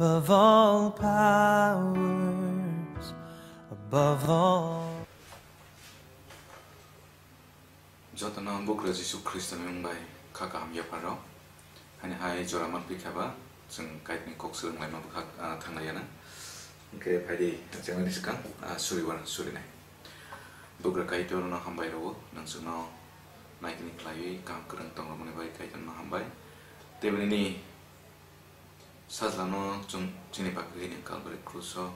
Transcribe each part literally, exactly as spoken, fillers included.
Above all powers, above all. Jotono Bugra Jisu Khristoni mung bai kha kaham yapharo. Hani hai jora manphi kha ba, chwng Kaitorni kok swrwng laima bwkha, ah, thang laiyana. Hwnkhe phaidi, chwngni swkang, ah, suriwan surinai. Bugra Kaitorno hambai rwo, nwng chwngno naikini khlaiwi kaham kwrwng tong rwmani bai Kaitorno hambai. Tei bini Sajlano chwng chini bagwi nini Calvary cross-o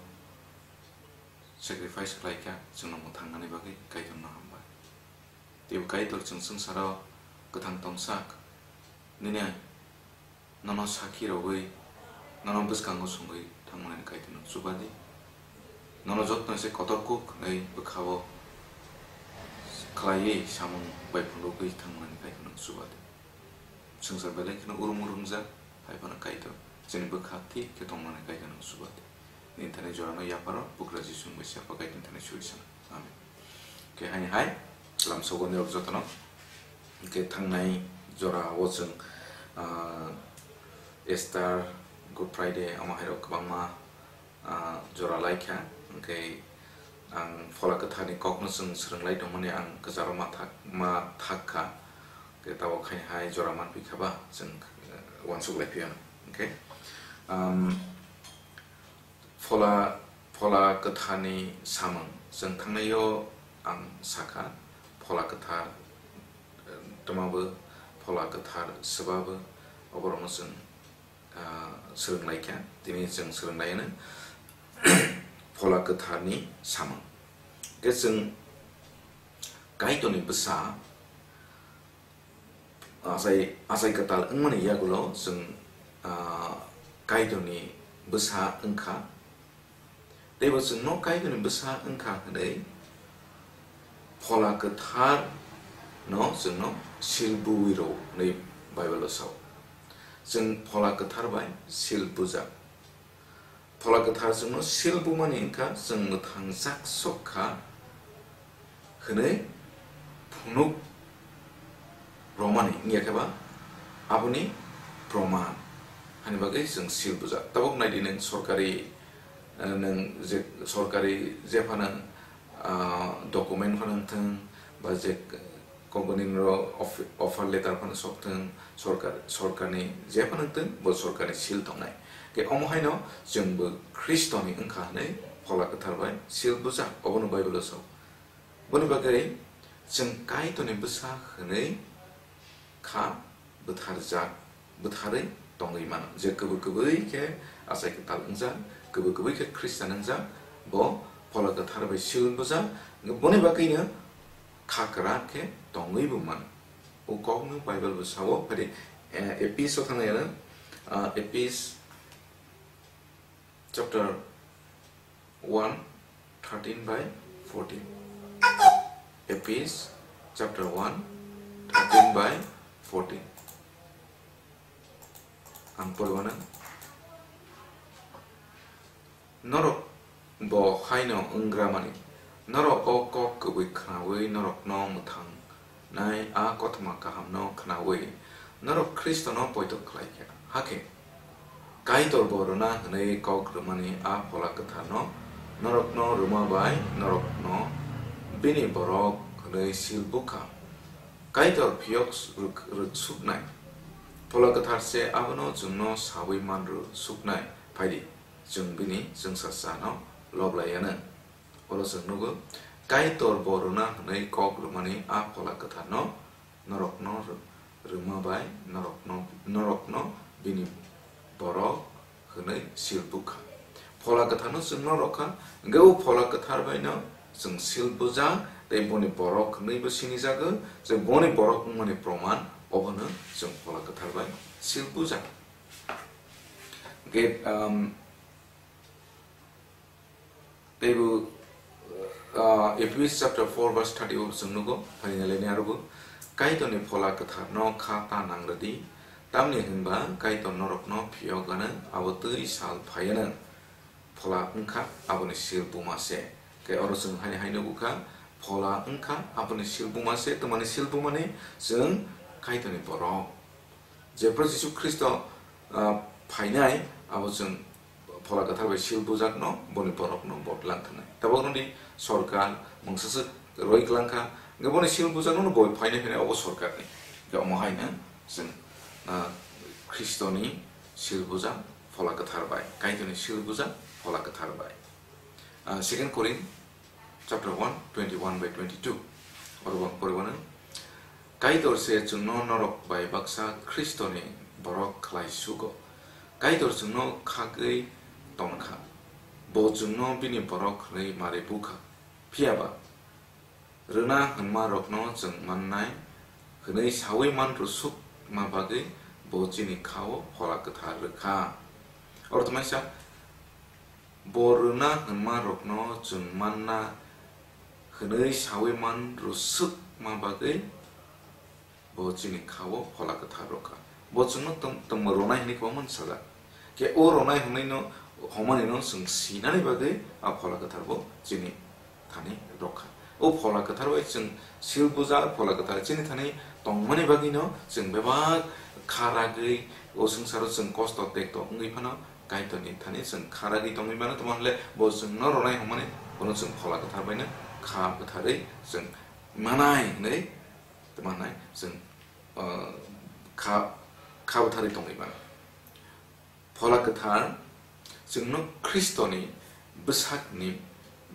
sacrifice khlai kha, chwngno mwthangnani bagwi Kaitorno hambai. Teibo Kaitor chwng swngcharo kwthang tongsak, nini nono sakhi rogwi, nono bwskango songwi thangmani Kaitorno chuba di. Nono jotono se kotor kuk hwnwi bwkhao khlaiwi samung bai phunugwi thangmani Kaitorno chuba di. Swngchar belai kheno urum urumjak, hai phano Kaitor chini bwkha thik khe tongmani Kaitorno chuba di. Nini thani jorano yapharo Bugra Jisu mungwi se Apha Kaitorni thani suri sana. Amen. Khe haini hai lamsogo norok jotono. Khe thangnai jora o chwng, ah, Easter, Good Friday, omo hairok kwbangma ah, jora lai kha, hwnkhe ang Phola Kwtharni kokno chwng swrwng lai tongmani ang kwcharo ma thak, ma thak kha, hwnkhe tabok hai hai jora manphi kha ba chwng, eh, uansuk lai phiyano, hwnkhe, um, Phola, Phola Kwtharni samung chwng thangnai o ang sakha, Phola Kwthar, eh, twma bo Phola Kwthar swba bo, oborokno chwng ah, swrwng lai kha, tini chwng swrwng lai hwno Phola Kwtharni samung. Khe chwng Kaitorni bwsa achai, achai kwtal wngmani yagulo chwng, ah, Kaitorni bwsa wngkha. Teibo chwngno Kaitorni bwsa wngkha hwnwi Phola Kwthar no chwngno sil buwi rw hwnwi Bible o sao. Chwng Phola Kwthar bai sil bujak. Phola Kwthar chwngno sil bumani wngkha chwng mwthangjak sok kha hwnwi phunuk romani wngya khe ba aboni proman hani bagwi chwng sil bujak. Tabuk naidi nwng sorkari, eh, nwng je sorkari jephano, ah, document phano wngthwng ba je company ni rok of-, offer letter phano sokthwng, sorkar, sorkarni jephano wngthwng bo sorkarni sil tongnai. Khe omo haino chwngbo Khristoni wngkha hwnwi Phola Kwthar bai sil bujak, obono Bible o sao. Boni bagwi chwng Kaitorni bwsa hwnwi kha bwtharjak, bwtharwi tongwi mano. Je kwbwi kwbwi khe achai kwtal wngjak, kwbwi kwbwi khe Khristian wngjak, bo Phola Kwthar bai sil bujak, boni bagwino kha kwrak khe tongwi bo mano. O kokno Bible bo sao, phai, eh, Ephes o thangna yano, ah, Ephes chapter one, thirteen by fourteen. Ephes chapter one, thirteen by fourteen. Ang poriwanang. Norok bo haino wngramani, norok o kok kwbwi khnaui norokno mwthangnai a kothoma kahamno khnaui norok Khristono poito khlai kha. Hakhe Kaitor bo rwna hwnwi kok rwmani a Phola Kwtharno norokno rwma bai norokno bini borok hwnwi sil bukha. Kaitor phiyok rwk-, rwksuknai Phola Kwthar se abono chwngno saui man rw suknai. Phaidi, chwng bini chwngsachano lob lai anw. Oro chwng nugo, Kaitor bo rwna hwnwi kok rwmani a Phola Kwtharno norokno rw-, rwma bai norokno, norokno bini borok hwnwi sil bukha. Phola Kwtharno chwngno rwkha, hwnkhe o Phola Kwthar baino chwng sil bujak tei boni borok hwnwibo sinijago, je boni borok wngmani proman obono chwng Phola Kwthar bai sil bujak. Hwnkhe, um, Teibo, ah, Ephes chapter four verse thirty o chwng nugo, phainalani arobo, Kaitorni Phola Kwtharno kha ta nang rwdi, tamni hwnba Kaitor norokno phiyok anw, abo twi sal phai anw. Phola wngkha aboni sil buma se. Khe oro chwng haini hai nugukha, Phola wngkha aboni sil buma se, twmani sil bumani chwng Kaitorni borok. Jephru Jisu Khristo, ah, phainai, abo chwng Phola Kwthar bai sil bujakno, boni borokno bo tlang thangnai. Tabok noni sorkar mungsa swk roi klang kha, hwnkhe boni sil bujakno boi phainai phainai obo sorkarni. Hwnkhe omo haino chwng, ah, Khristoni sil bujak Phola Kwthar bai, Kaitorni sil bujak Phola Kwthar bai. Ah, Second Korinth chapter one, twenty-one by twenty-two. Oro bo ang poribano. Kaitor se chwngno norok bai baksa Khristoni borok khlai sugo. Kaitor chwngno khagwi tongkha. Bo chwngno bini borok hwnwi mari bukha. Phiya ba, rwna hwnmarokno chwng mannai hwnwi saui man rwsukma bagwi bo chini kha-o Phola Kwthar rwkha. Oro tongmani sa, bo rwna hwnmarokno chwng manna hwnwi saui man rwsukma bagwi bo chini kha-o Phola Kwthar rwkha. Bo chwngno tong-, tongma rwnai hwnwi kwbangma sajak. Khe o rwnai hwnwino, hwnmanino chwng sinani bagwi a Phola Kwthar bo chini thani rwkha. O Phola Kwthar bai chwng sil bujak, Phola Kwthar chini thani tongmani bagwino chwng bebak kha ragwi o swngcharo chwng kosto tekto wngwi phano Kaitorni thani chwng kha ragwi tongwi mano, tamo hwnle bo chwngno rwnai hwnmani bono chwng Phola Kwthar baino kha bwtharwi chwng manai hwnwi tamo hwnai chwng, ah, kha, kha bwtharwi tongwi mano. Phola Kwthar chwngno Khristoni bwsakni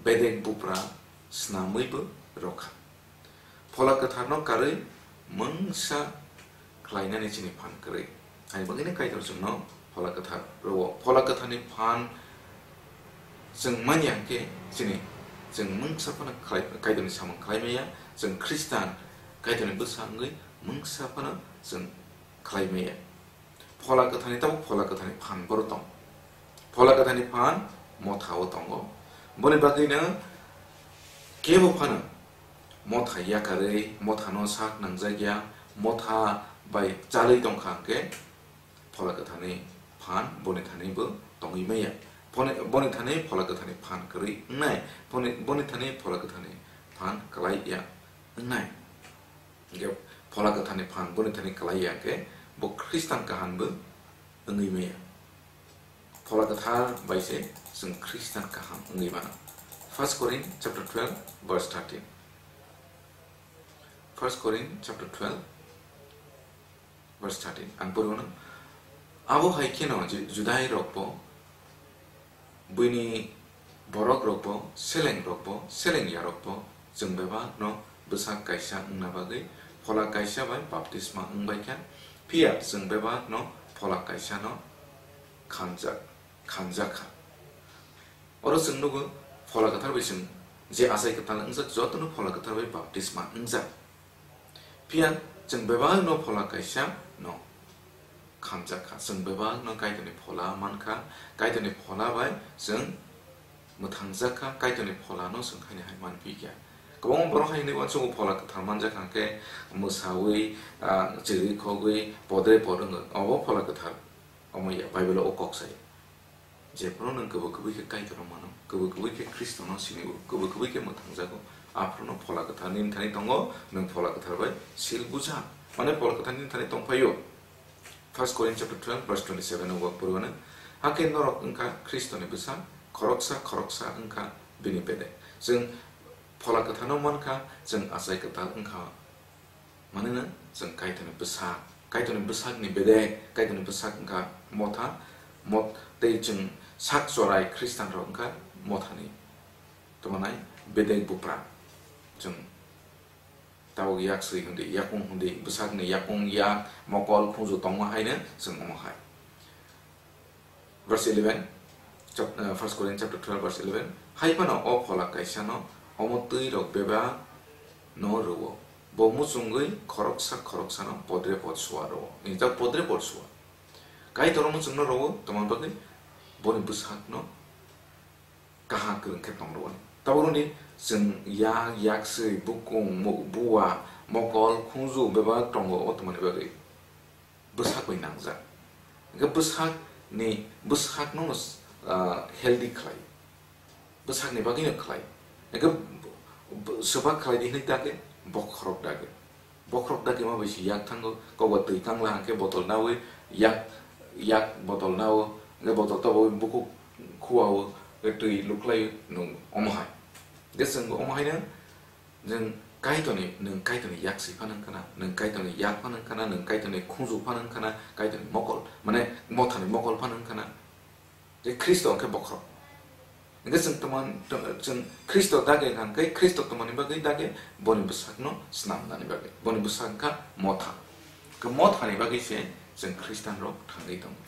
bedek bupra snamwibo rwkha. Phola Kwtharno karwi mungsa khlainani chini phan kwrwi. Hai bagwino Kaitor chwngno Phola Kwthar rwo. Phola Kwtharni phan chwng manya hwnkhe chini, chwng mungsa phano khlai, Kaitorni samung khlai maya, chwng Khristan, Kaitorni bwsa wngwi mungsa phano chwng khlai maya. Phola Kwtharni tabuk Phola Kwtharni phan boro tong. Phola Kwtharni phan Motha-o tongo. Boni bagwino kebo phano Motha yakarwi, Mothano sak nangjak ya, Motha bai chalwi tongkha hwnkhe Phola Kwtharni phan boni thani bo tongwi maya. Boni, boni thani Phola Kwtharni phan kwrwi wngnai, boni, boni thani Phola Kwtharni phan kwlai ya wngnai. Hwnkhe Phola Kwtharni phan boni thani kwlai ya khe bo Khristan kaham bo wngwi maya. Phola Kwthar bai se chwng Khristan kaham wngwi mano. First Korin chapter twelve verse thirteen. First Korin chapter twelve verse thirteen. Ang pori mano. Abo hai kheno Ju-, Judai rok bo, buini borok rok bo, seleng rok bo, seleng ya rok bo, chwng bebak no bwsak kaisa wngna bagwi Phola kaisa bai baptisma wngbai kha, phiya chwng bebak no Phola kaisa no khanjak, khanjak kha. Oro chwng nugo Phola Kwthar bai chwng je achai kwtal wngjak jotono Phola Kwthar bai baptisma wngjak. Phiya chwng bebak no Phola kaisa no khamjak kha. Chwng bebak no Kaitorni Phola man kha. Kaitorni Phola bai chwng mwthangjak kha. Kaitorni Phola no chwng haini hai man phi kha. Kwbangma borok hai hwnwi uansukgo Phola Kwthar manjak kha hwnkhe mwsawi, ah, chirwi khogwi podre pod wngwi. Obo Phola Kwthar omo ya, Bible o kok sai. Jephuru nwng kwbwi kwbwi khe Kaitorno mano, kwbwi kwbwi khe Khristono sinigo, kwbwi kwbwi khe mwthangjago, aphuru no Phola Kwthar nini thani tongo, nwng Phola Kwthar bai sil bujak. Mane Phola Kwthar nini thani tongphaio. First Korin chapter twelve verse twenty-seven o bo poriwano, hakhe norok wngkha Khristoni bwsa, khoroksa khoroksa wngkha bini bedek. Chwng Phola Kwtharno mankha, chwng achai kwtal wngkha. Manwino chwng Kaitorni bwsak, Kaitorni bwsakni bedek, Kaitorni bwsak wngkha Motha, Mot-, tei chwng sak chorai Khristanrok wngkha Mothani tongmanai bedek bupra. Chwng tabuk yak swi hwndi, yakung hwndi, bwsakni yakung, yak, mokol, khunju tongma haino chwng omo hai. Verse eleven, chap-, uh, First Korin chapter twelve verse eleven, hai phano o Phola kaisano omo twi rok bebak no rwo. Bo muchungwi khoroksa khoroksano podre pod sua rwo. Ni ta podre pod sua. Kaitor muchungno rwo, tongma bagwi boni bwsakno kaham kwrwng khe tong rwo. Tabukni chwng yak, yak swi, bukung, mo-, bua, mokol, khunju bebak tongo o tongmani bagwi. Bwsak bai nangjak. Hwnkhe bwsakni, bwsakno, ah, healthy khlai. Bwsakni bagwino khlai. Hwnkhe b-, b-, swbak khlai di hwnwi dagi, bokhorok dagi. Bokhorok dagi ma bai se yak thango, kokba twi kangla hwnkhe botol naui, yak, yak botol nao, hwnkhe botol tobo bukhuk kuao twi luklai nung omo hai. Hwnkhe chwng bo omo haino, nwng Kaitorni, nwng Kaitorni yak swi phano wngkha na, nwng Kaitorni yak phano wngkha na, nwng Kaitorni khunju phano wngkha na, Kaitorni mokol, mane mothani mokol phano wngkha na, je Khristo hwnkhe bokhorok. Hwnkhe chwng tongman, chwng Khristo dage wngkha, hwnkhe Khristo tongmani bagwi dage boni bwsakno snamnani bagwi. Boni bwsak wngkha motha. Hwnkhe mothani bagwi se chwng Khristanrok thangwi tongo.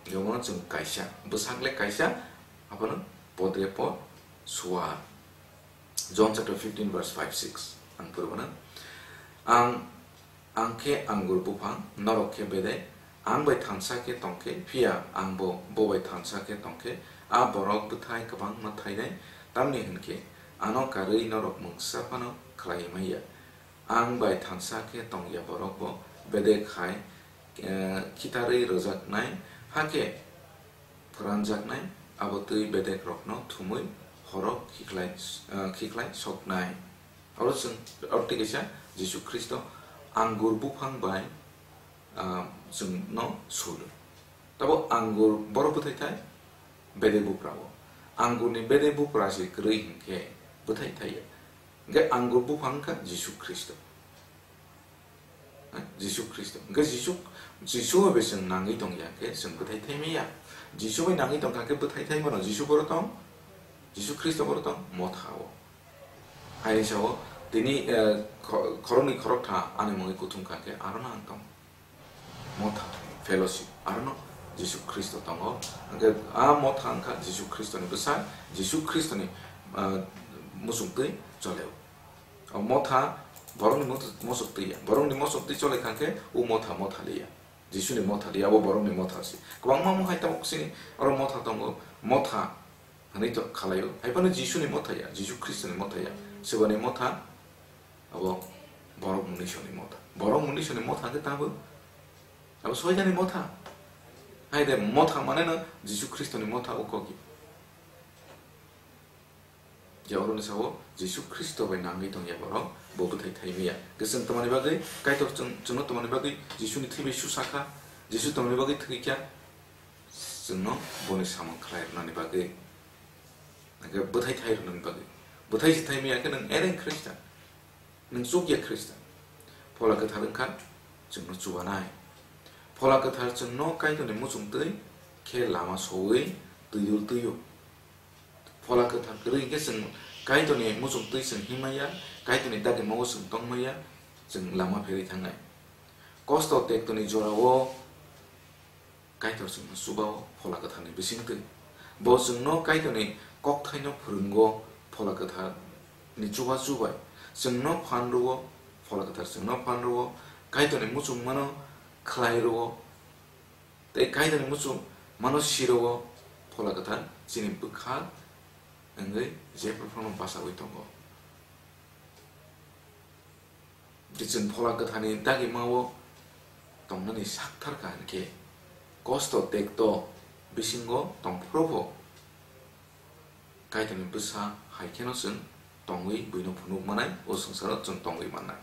Jomo chwng kaisa, bwsak le kaisa, abono podre pod suar. John chapter fifteen verse five six. Ang purbo na. Ang, ang khe anggur buphang, norok khe bedek, ang bai thansa khe tong khe, phiya ang bo, bo bai thansa khe tong khe, a borok bwthai kwbangma thainai, tamni hwn khe ano karwi norok mungsa phano khlaiwi man ya. Ang bai thansa khe tong ya borok bo bedek hai, eh, khitarwi rwjaknai, hakhe phwranjaknai, abo twi bedekrokno thumwi horo khiklai, eh, khiklai soknai. Oro chwng, oro tei kaisa Jisu Khristo anggur buphang bai, ah, chwngno sulu. Tabo anggur borok bwthai thai bedek bupra o. Anggurni bedek bupra se kwrwi hinkhe bwthai thai ya. Hwnkhe anggur buphang wngkha Jisu Khristo. Ha? Jisu Khristo. Hwnkhe Jisu, Jisu bai chwng nangwi tong ya khe chwng bwthai thai maya. Jisu bai nangwi tong kha khe bwthai thai mano. Jisu boro tong, Jisu Khristo boro tong, motha o. Hai sao, tini, eh, kho-, khoroknwi khoroktha ani mungwi kuthum kha khe aro no ang tong. Motha, fellowship, aro no Jisu Khristo tongo. Hwnkhe a motha wngkha Jisu Khristoni bwsa, Jisu Khristoni, ah, muchungtwi choleo. O motha borokni mot-, mochuk twi ya. Borokni mochuk twi chole kha khe o motha, motha liya. Jisuni motha liya, abo borokni motha se. Kwbangma mo hai tabuk sini oro motha tongo, motha hwnwi to khalai o. Hai phano Jisuni motha ya, Jisu Khristoni motha ya. Swbani motha, abo borok munisoni motha. Borok munisoni motha khe tabo, abo soitani motha. Hai de motha mane no Jisu Khristoni motha o kok ya. Je oro ni sao Jisu Khristo bai nangwi tong ya borok, bo bwthai thai maya. Hwnkhe chwng tongmani bagwi, Kaitor chwng, chwngno tongmani bagwi Jisuni thwi bai susa kha, Jisu tongmani bagwi thwi kha, chwngno boni samung khlai rwnani bagwi, hwnkhe bwthai thai rwnani bagwi. Bwthai se thai maya khe nwng ereng Khristan. Nwng chukya Khristan. Phola Kwthar wngkha chwngno chubanai. Phola Kwthar chwngno Kaitorni muchungtwi khe lama sowi twidul twio. Phola Kwthar kwrwi hwnkhe chwng Kaitorni muchungtwi chwng himma ya, Kaitorni dagimao chwng tongma ya, chwng lama pherwi thangnai. Kosto tektoni jorao Kaitor chwngno chuba-o Phola Kwtharni bisingtwi. Bo chwngno Kaitorni kokthaino phwrwngo Phola Kwtharni chubachu bai. Chwngno phan rw-o Phola Kwthar, chwngno phan rw-o Kaitorni muchungmano khlai rw-o. Tei Kaitorni muchungmano si rw-o Phola Kwthar chini bwkha wngwi jephru phano bachaui tongo. Je chwng Phola Kwtharni dagimao tongnani sakthar kha hwnkhe, kosto tekto bisingo tongphuru pho Kaitorni bwsa hai kheno chwng tongwi buino phunuk manai, o swngcharo chwng tongwi mannai.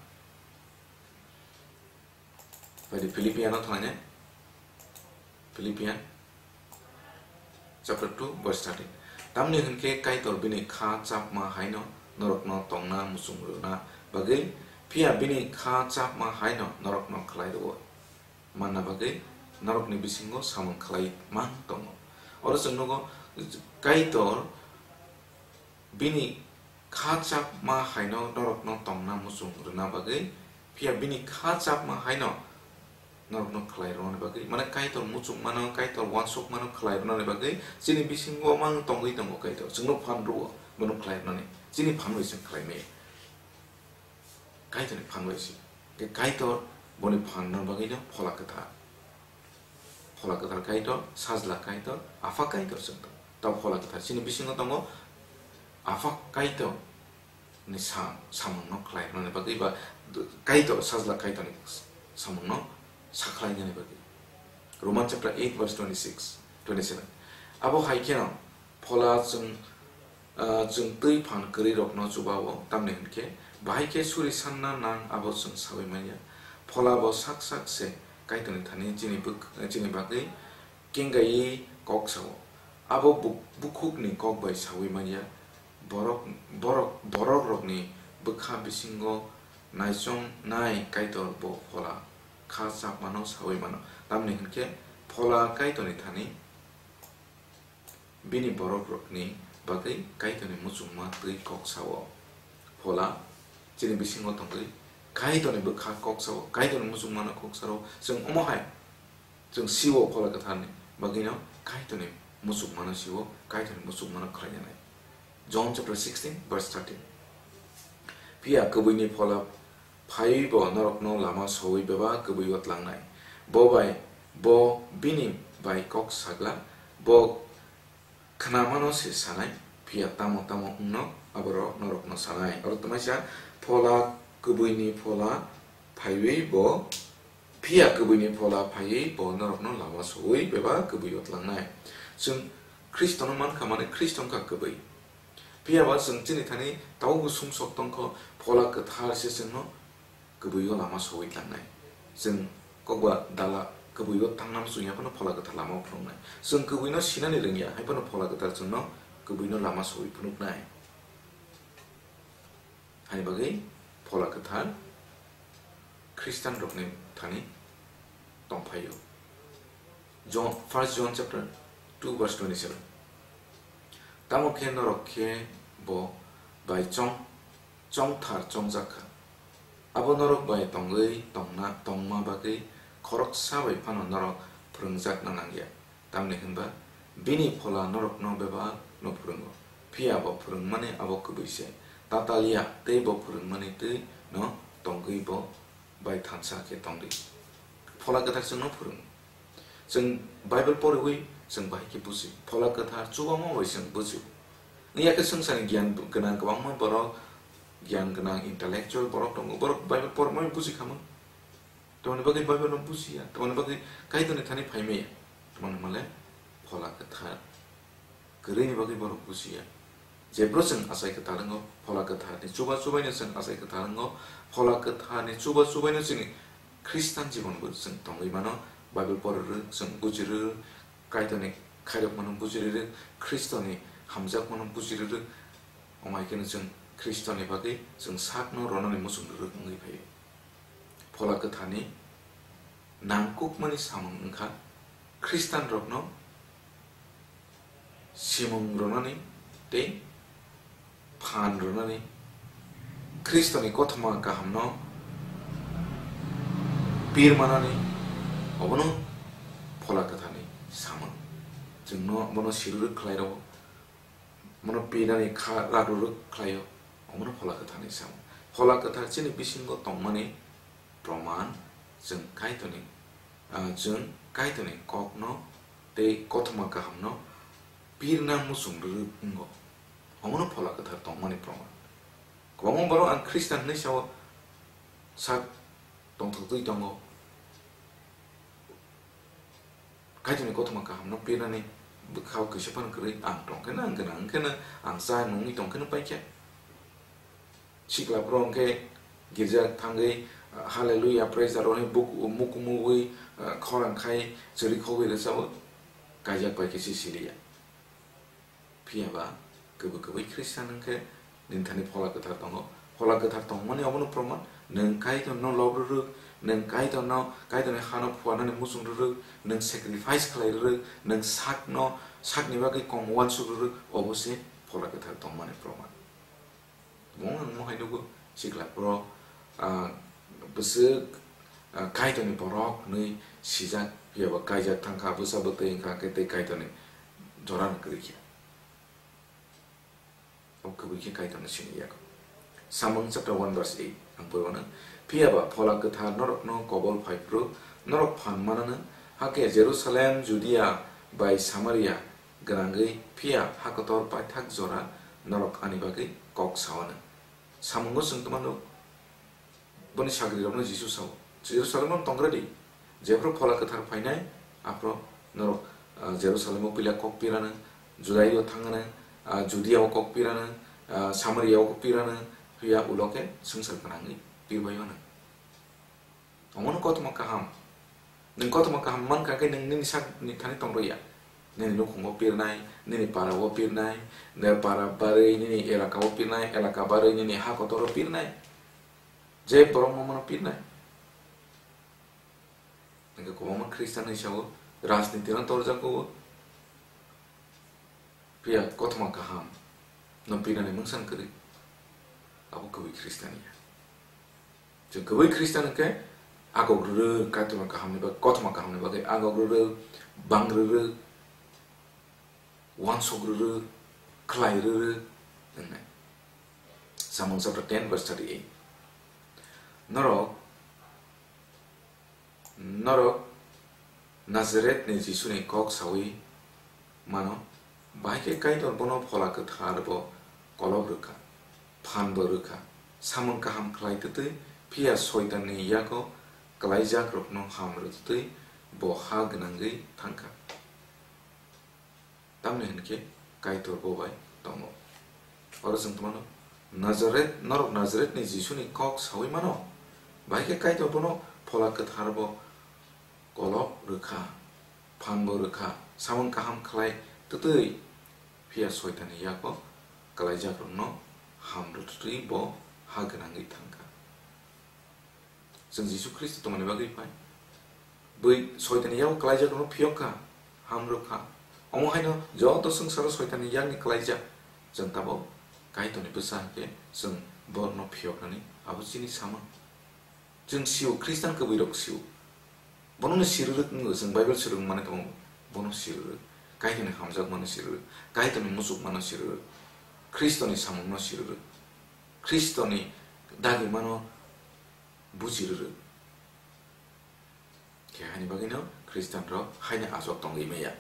Bai di Philippian-o thangna. Philippian chapter two verse thirteen. Tamni hwnkhe Kaitor bini kha chapma haino norokno tongna muchung rwna bagwi, phiya bini kha chapma haino norokno khlai rwo. Manna bagwi norokni bisingo samung khlai mang tongo. Oro chwng nugo, Kaitor bini kha chapma haino norokno tongna muchung rwna bagwi, phiya bini kha chapma haino norokno khlai rwnani bagwi, mane Kaitor muchungmano, Kaitor uansukmano khlai rwnani bagwi chini bisingo mang tongwi tongo Kaitor. Chwngno phan rwo bono khlai rwnani. Chini phan bai chwng khlai maya. Kaitorni phan bai se. Khe Kaitor boni phanna bagwino Phola Kwthar. Phola Kwthar Kaitor, Sajla Kaitor, Apha Kaitor chwng tong. Tamo Phola Kwthar chini bisingo tongo, Apha Kaitor ni sa-, samungno khlai rwnani bagwi ba Kaitor, Sajla Kaitorni samungno sakhlainani bagwi. Roman chapter eight verse twenty-six, twenty-seven. Abo hai kheno Phola chwng, ah, chwng twi phan kwrwi rokno chuba-o, tamni hwnkhe bahai khe suri sanna nang abo chwng saui manya. Phola bo sak sak se Kaitorni thani chini bwk-, chini bagwi kengaiwi kok sao. Abo bu-, bukhukni kok bai saui manya, borok, borok, borok rokni bwkha bisingo naichongnai Kaitor bo phola kha chapmano saui mano. Tamni hwnkhe phola Kaitorni thani bini borok rokni bagwi Kaitorni muchungma twi kok sao. Phola chini bisingo tongwi Kaitorni bwkha kok sao, Kaitorni muchungmano kok sao. Chwng omo hai Chwng sio phola kwtharni bagwino Kaitorni muchungmano sio, Kaitorni muchungmano khlainani. John chapter sixteen, verse thirteen. Phiya kwbwini phola phaiwi bo norokno lama sowi bebak kwbwio tlangnai. Bo bai, bo bini bai kok sagla, bo Khnamano se sanai, phiya tamo tamo wngno aborok norokno sanai. Oro tongmai sa phola kwbwini phola phaiwi bo, phiya kwbwini phola phaiwi bo norokno lama sowi bebak kwbwio tlangnai. Chwng Khristono mankha, mane Khristo wngkha kwbwi. Phiya ba chwng chini thani tabukbo sumsok tongkho, phola kwthar se chwngno kwbwio lama sowi tlangnai. Chwng kokba dala kwbwio tangna muchungya phano phola kwthar lama phunuknai. Chwng kwbwino sinani rwngya hai phano phola kwthar chwngno kwbwino lama sowi phunuknai. Hani bagwi phola kwthar Khristian rokni thani tongphaio. John, First John chapter two verse twenty-seven. Tamo khe norok khe bo bai chong, chongthar chongjak kha. Abo norok bai tongwi tongna, tongma bagwi khoroksa bai phano norok phwrwngjakna nangya. Tamni hwnba bini phola norokno bebakno phwrwngo. Phiya bo phwrwngmani abo kwbwi se. Tatalya tei bo phwrwngmani twi no tongwi bo bai thansa khe tongdi. Phola kwthar chwngno phwrwngo. Chwng Bible poriwi chwng bahai khe buji. Phola kwthar chubamo bai chwng buji. Wngya khe swngcharni giyan gwnang kwbangma borok, giyan gwnang intellectual borok tongo. Borok Bible pormani buji khamung. Tamoni bagwi Bible no bujiya. Tamoni bagwi Kaitorni thani phaimaya. Tamoni hwnmale phola kwthar. Kwrwini bagwi borok bujiya. Jephru chwng achai kwtal wngo, phola kwtharni chuba chubaino chwng achai kwtal wngo, phola kwtharni chuba chubaino chini Khristan jibanbo chwng tongwi mano, Bible pori rwk, chwng buji rwk, Kaitorni khairokmano buji rwk, Khristoni hamjakmano buji rwk, omo hai kheno chwng Khristoni bagwi chwng sakno ronani muchung rwk wngwi phaio. Phola kwtharni nangkukmani samung wngkha Khristanrokno simung rwnani tei phan rwnani, Khristoni kothoma kahamno pir manani, obono phola kwtharni samung. Chwngno bono sirurwk khlai rwo, bono pirnani kha rarurwk khlaio, omono phola kwtharni samung. Phola kwthar chini bisingo tongmani proman, chwng Kaitorni, ah, chwng Kaitorni kokno tei kothoma kahamno pirna muchung rwrwk wngo. Omono phola kwthar tongmani proman. Kwbangma borok ang Khristan hwnwi sao, sak tongthok twi tongo. Kaitorni kothoma kahamno pirnani bwkhao kisa phano kwrwi ang tongkheno, ang gwnang wngkheno, ang cha nungwi tongkheno paikha. Sikla borok hwnkhe girja thangwi, "Hallelujah, praise the Lord," hwnwi buk-, mukumui, ah, khorang khai chwrwi khogwi rwchabo, kaijak bai khe se siliya. Phiya ba, kwbwi kwbwi Khristan hwnkhe nini thani phola kwthar tongo. Phola kwthar tongmani obono proman, nwng Kaitorno lob rwrwk, nwng Kaitorno, Kaitorni hano phuarnani muchung rwrwk, nwng sacrifice khlai rwrwk, nwng sakno, sakni bagwi kong uansuk rwrwk, obo se phola kwthar tongmani proman. Mung ang mohai nugo sikla borok, ah, bwswk, ah, Kaitorni borok hwnwi sijak, phiya ba kaijak thang kha, bwsa bwtwi wng kha, hwnkhe tei Kaitorni jora no kwrwi kha. O kwbwi khe Kaitorno sini yago. Samung chapter one verse eight ang pori mano. Phiya ba phola kwthar norokno kobol phai phuru norok phan mananw, hakhe Jerusalem, Judia bai Samaria gwnangwi, phiya ha kotor paithak jora norok ani bagwi kok sawanw. Samungo chwng tongmano, boni sagrirokno Jisu sao, "Jerusalemo tong rwdi, jephru phola kwthar phainai, aphuru norok, ah, Jerusalemo puila kok piranw, Judaio thangnw, ah, Judiao kok piranw, ah, Samariao kok piranw, phiya ulo khe swngchar gwnangwi pirbai mano." Omono kothoma kaham. Nwng kothoma kaham mankha khe nwng nini sakni thani tong rwya. Nini nukhungo pirnai, nini parao pirnai, nini para barwi nini elakao pirnai, elaka barwi nini ha kotoro pirnai. Je borok no mano pirnai. Hingke kwbangma Khristian ni sao rajniti no torjago, phiya kothoma kaham no pirnani mungsa kwrwi. Abo kwbwi Khristian ya. Chwng kwbwi Khristian hwnkhe agok rwrwk, kothoma kahamni bagwi, kothoma kahamni bagwi agok rwrwk, bang rwrwk, uansuk rwrwk, khlai rwrwk wngnai. Samung chapter ten verse thirty-eight. Norok, norok Nazaretni Jisuni kok saui mano, bahai khe Kaitor bono Phola Kwthar bo kolok rwkha, phan bo rwkha, samung kaham khlai twtwi, phiya Soitanni yago kwlaijakrokno ham rwtwi bo ha gwnangwi thangkha. Tamni hwn khe Kaitor bo bai tongo. Oro chwng tongmano, Nazaret, norok Nazaretni Jisuni kok saui mano, bahai khe Kaitor bono Phola Kwthar bo kolok rwkha, phan bo rwkha, samung kaham khlai twtwi, phiya Soitanni yago kwlaijakrokno ham rwtwi bo ha gwnangwi thangkha. Chwng Jisu Khristo tongmani bagwi phai. Bui Soitanni yago kwlaijakrokno phiyok kha, ham rwkha. Omo haino joto swngcharo Soitanni yakni kwlaijak, chwng tabok Kaitorni bwsa hwnkhe chwng borokno phiyoknani abo chini samung. Chwng sio, Khristian kwbwirok sio. Bono no sirwrwk wngo, chwng Bible sirwk manwi tongo, bono sirwrwk. Kaitorni hamjakmano sirwrwk, Kaitorni muchukmano sirwrwk, Khristoni samungno sirwrwk, Khristoni dagimano buji rwrwk. Khe haini bagwino Khristianrok haini achuk tongwi maya.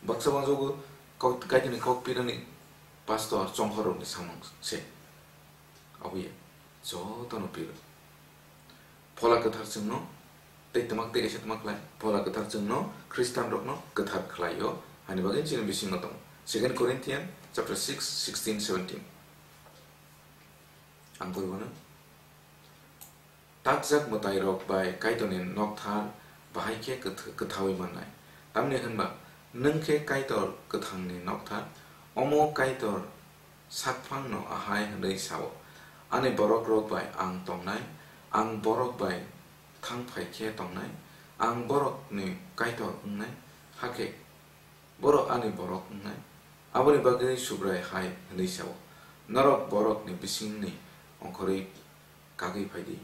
Baksa uansukgo kok, Kaitorni kok pirani pastor chongkhorrokni samung se. Oboya jotono piro. Phola Kwthar chwngno tei twmak tei kaisa twma khlai. Phola Kwthar chwngno Khristianrokno kwthar khlaio, haini bagwi chini bisingo tongo. Second Corinthians chapter six, sixteen, seventeen. Ang pori mano. Takjak mwtairok bai Kaitorni nokthar bahai khe kwth-, kwthaui mannai. Tamni hwnba, nwng khe Kaitor kwthangni nokthar. Omo Kaitor sakphangno ahai hwnwi sao, "Ani borokrok bai ang tongnai, ang borok bai thang phai khe tongnai, ang borokni Kaitor wngnai, hakhe borok ani borok wngnai." Aboni bagwi Subrai hai hwnwi sao, "Norok borokni bisingni ongkhorwi kagwi phai di,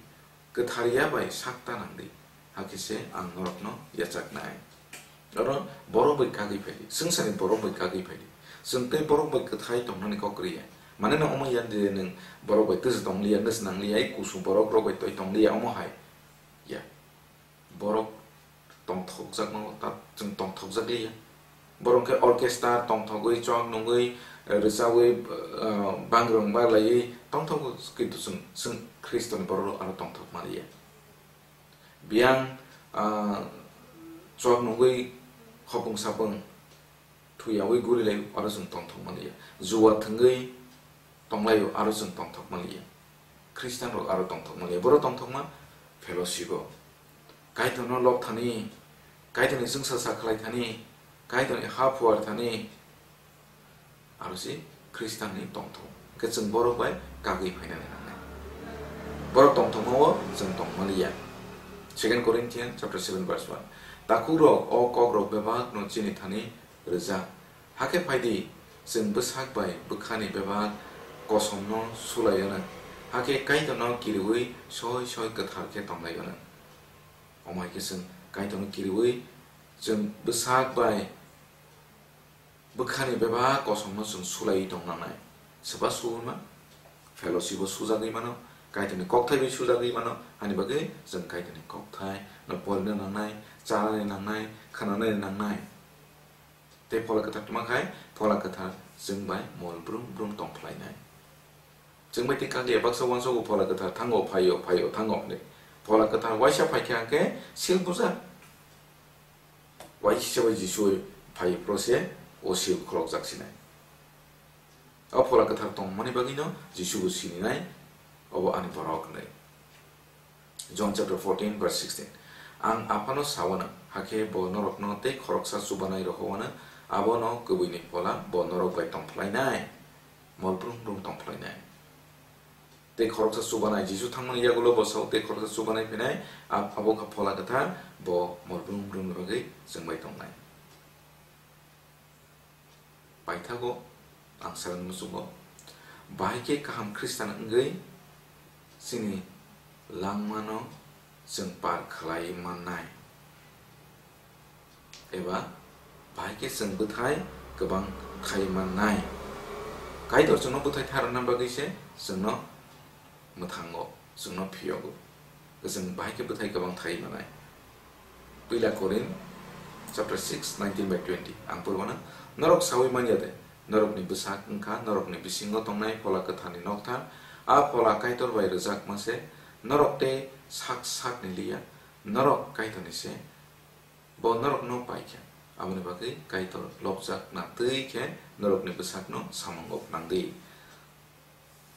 kwthar ya bai sak ta nang di, hakhe se ang norokno yachaknai." Oro borok bai kagwi phai di, swngcharni borok bai kagwi phai di. Chwng tei borok bai kwthai tongnani kok kwrwi ya. Mane no omo ya de, nwng borok bai twisa tong liya, nwsa nang liya, ei kusu borok rok bai toi tong liya, omo hai ya. Borok tongthokjakma ta chwng tongthokjak liya. Borok khe orchestra tongthogwi, chok nungwi, rwchawi, eh, bangrwng barlaiwi tongthogo, kintu chwng, chwng Khristoni borok aro tongthok maliya. Biyang, ah, chok nungwi khopung sapung thuyawi gurilaio, aro chwng tongthok maliya. Juwa thwngwi tonglaio, aro chwng tongthok maliya. Khristianrok aro tongthok maliya. Borok tongthokma fellowship-o. Kaitorno lobthani, Kaitorni chwngsacha khlaithani, Kaitorni ha phuarthani, aro se Khristianni tongthok. Hwnkhe chwng borok bai kagwi phainani nangnai. Borok tongthokma-o chwng tongmaliya. Second Corinthians chapter seven verse one. Takhukrok, o kokrok bebakno chini thani rwjak. Hakhe phai di, chwng bwsak bai bwkhani bebak kosomno sulai anw. Hakhe Kaitorno kiriui soi soi kwthar khe tonglai anw. Omo hai khe chwng Kaitorno kiriui chwng bwsak bai bwkhani bebak kosomno chwng sulaiwi tong nangnai. Swba suima, fellowship-o sujagwi mano, Kaitorni kokthai bai sujagwi mano, ani bagwi chwng Kaitorni kokthai no porina nangnai, chanani nangnai, khnanani nangnai. Tei Phola Kwthar tongma khai, Phola Kwthar chwng bai mol brum brum tong phlainai. Chwng bai tei kagwi baksa uansukgo Phola Kwthar thango, phaio, phaio, thango hwnwi. Phola Kwthar waisa phai khe hwnkhe sil bujak. Waisa bai Jisu phai phro se o sil khulokjak sinai. O Phola Kwthar tongmani bagwino Jisu bo sininai, obo ani borok hwnwi. John chapter fourteen verse sixteen. Ang Aphano saono, hakhe bo norokno tei khoroksa chubanai rohowano, abono kwbwini phola bo norok bai tongphlainai, mol brum brum tongphlainai. Tei khoroksa chubanai, Jisu thangmani yagulo bo sao, tei khoroksa chubanai phinai, ab-, abo kha phola kwthar, bo mol brum brumni bagwi chwng bai tongnai. Paithago ang salani muchungo, bahai khe kaham Khristan wngwi chini langmano chwng par khlai mannai, eba bahai khe chwng bwthai kwbang khai mannai. Kaitor chwngno bwthai tharwna bagwi se chwngno mwthango, chwngno phiyogo. Chwng bahai khe bwthai kwbang thai manai. Puila Korin chapter six, nineteen by twenty. Ang purwano, norok sawi manya de, norokni bwsak wngkha norokni bisingo tongnai phola kwtharni nokthar. A phola Kaitor bai rwjakma se, norok tei sak sakni liya, norok Kaitorni se. Bo norokno paikha, aboni bagwi Kaitor lobjakna twi khe norokni bwsakno samungo phnangdi.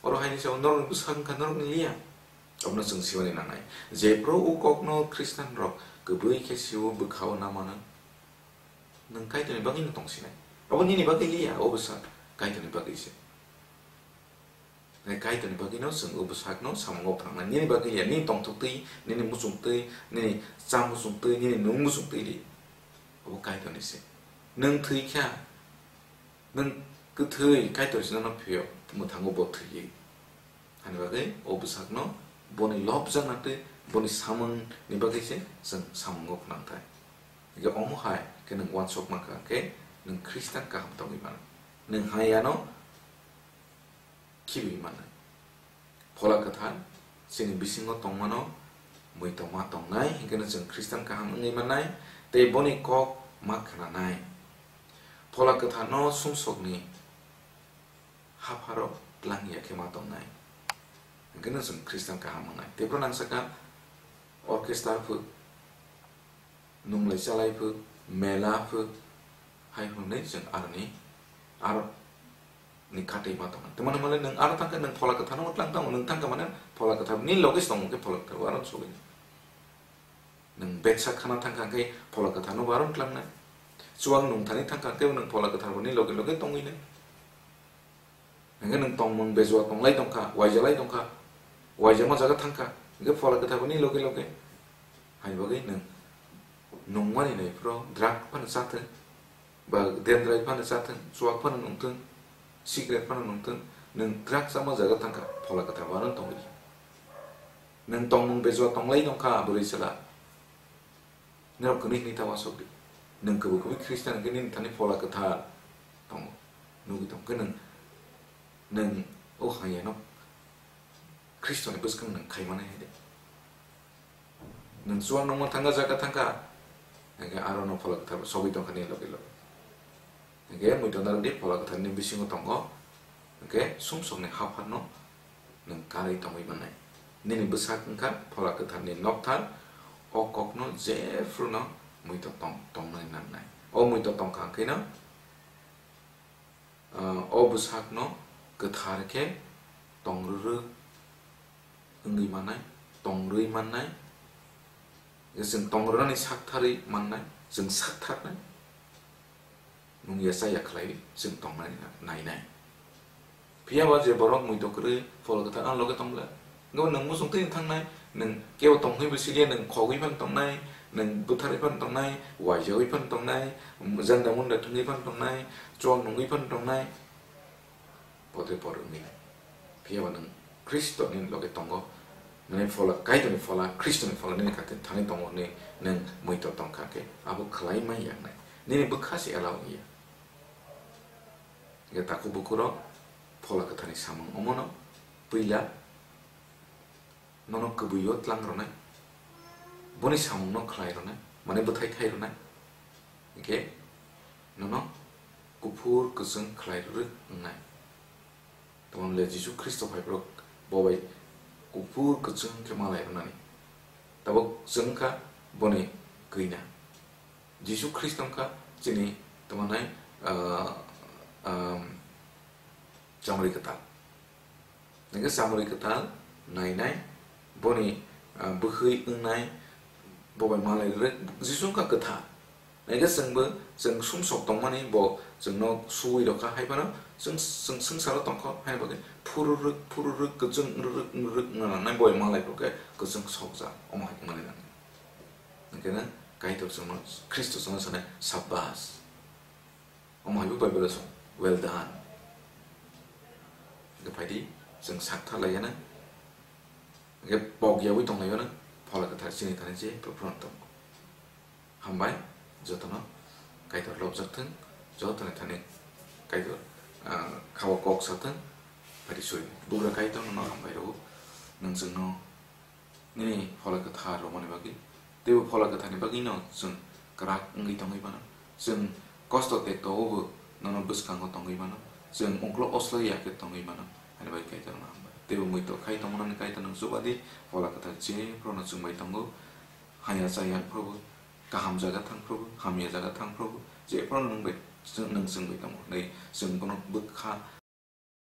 Oro haini sao norokni bwsak wngkha norokni liya. Abono chwng simani nangnai. Jephru o kokno Khristanrok kwbwi khe sio bwkhao na mano. Nwng Kaitorni bagwino tongsinai. Abo nini bagwi liya, o bwsak Kaitorni bagwi se. Hai Kaitorni bagwino chwng o bwsakno samungo phnangnai. Nini bagwi liya, nini tongthok twi, nini muchung twi, nini cha muchung twi, nini nung muchung twi li. Abo Kaitorni se. Nwng thwi kha, nwng kwthwi Kaitor se nono phiyok, mwthango bo thwiwi. Hani bagwi o bwsakno boni lobjakna twi boni samungni bagwi se chwng samungo phnangthai. Hingkhe omo hai khe nwng uansuk mankha khe nwng Khristan kaham tongwi mano. Nwng hai ano khibiwi mannai. Phola Kwthar chini bisingo tongmano muitu ma tongnai, hingkheno chwng Khristan kaham wngwi mannai tei boni kok ma khnanai. Phola Kwtharno sumsokni hapharo tlang ya khe ma tongnai, hingkheno chwng Khristan kaham wngnai. Tei bono ang sakha orchestra phu, nunglai chalai phu, mela phu, hai hwnwi chwng aroni, aroni khatwi ma tongo. Tamani hwnle nwng aro thangkhe nwng Phola Kwtharno tlang tongo, nwng thangkha mane Phola Kwthar ni loge se tongmung khe Phola Kwthar bo aro sogwi. Nwng betsa khana thangkha khe Phola Kwtharno bo aro tlangnai. Chuwak nung thani thangkha khe nwng Phola Kwthar bo ni loge loge tongwi nai. Hingkhe nwng tongmung bejua tonglai tongkha, waijalai tongkha, waijakma jaga thangkha, hingkhe Phola Kwthar bo ni loge loge. Hai bagwi nwng nungmani naiphuru drug phano chathwng, ba dendrai phano chathwng, chuwak phano nungthwng, cigarette phano nungthwng, nwng drug chama jaga thangkha, Phola Kwthar bo ano tongwi. Nwng tongmung bejua tonglai tongkha, bwrwi chwla. Norok kwnwi hwnwi ta uansuk di. Nwng kwbwi kwbwi Khristan hwnkhe nini thani Phola Kwthar tongo. Nugwi tong khe nwng, nwng o hamyano Khristoni bwskang nwng khai mannai hai de. Nwng chuwak nungma thangkha, jaga thangkha, hwnkhe aro no Phola Kwthar bo sogwi tongkha nini loge loge. Hingkhe muitu narwkdi Phola Kwtharni bisingo tongo, hingkhe sumsokni hapharno nwng karwi tongwi mannai. Nini bwsak wngkha Phola Kwtharni nokthar, o kokno jephruno muitu tong-, tongnai nangnai. O muitu tongkha hwnkhe no, ah, o bwsakno kwthar khe tongrwrwk wngwi mannai, tongrwi mannai, chwng tongrwnani saktharwi mannai, chwng saktharnai, nung ya cha ya khlaiwi chwng tongnai na-, nainai. Phiya ba je borok muitu kwrwi Phola Kwthar ani loge tong le, nwng muchung twi thangnai, nwng kebo tongwi bo siliya, nwng khogwi phano tongnai, nwng bwtharwi phano tongnai, waijagwi phano tongnai, janda munda thwngwi phano tongnai, chuwak nungwi phano tongnai. Pote por wngwi nai. Phiya ba nwng Khristo nini loge tongo, nini Phola, Kaitorni Phola, Khristoni Phola nini kate thani tongo hwnwi nwng muitu tongkha khe, abo khlai man ya wngnai. Nini bwkha se allow wngya. Hingkhe takhuk bukhurok Phola Kwtharni samung omono puila nono kwbwi o tlang rwnai, boni samungno khlai rwnai, mane bwthai thai rwnai, hingkhe nono kuphur kwchwng khlai rwrwk wngnai. Tamo le Jisu Khristo phaiphuru bo bai kuphur kwchwng khe malai rwnani. Tabuk chwng wngkha boni kwina. Jisu Khristo wngkha chini tamo nai, ah, ah, chamari kwtal. Hingkhe chamari kwtal nainai, boni, ah, bwkhwi wngnai, Bo bai malai rwk, Jisu wngkha kwthar. Naikhe chwngbo, chwng sumsok tongmani bo chwngno suwi rwkha, hai phano chwng, chwng swngcharo tongkha, hai bagwi phuru rwk, phuru rwk, kwchwng rwk, rwk wngna nangnai bo bai malai rwkhe kwchwng sokjak, omo hai wngmani nangnai. Hwnkhe no Kaitor chwngno, Khristo chwngno sanai, "Sabbas." Omo hai bo Bible-o song, "Well done." Hwnkhe phaidi, chwng sak tha laiyana, hwnkhe pok yaui tong laiyana, Phola Kwthar chini thani je phuru phuru tong. Hambai, jotono Kaitor lobjak thung, jotoni thani Kaitor, ah, khao kok sa thung, phaidi suri. Bugra Kaitor no hambai rwo, nwng chwngno nini Phola Kwthar romani bagwi, teibo Phola Kwtharni bagwino chwng kwrak wngwi tongwi mano. Chwng kosto tekto-o bo nono bwskango tongwi mano, chwng uklok osloi ya khe tongwi mano, ani bai Kaitorno hambai. Teibo muitok khai tongmani Kaitorno chuba di, Phola Kwthar jephruno chwng bai tongo, haya chaya phrubo, kaham jaga thang phrubo, hamya jaga thang phrubo, jephruno nwng bai, chwng, nwng chwng bai tongo. Nei chwng bono bwkha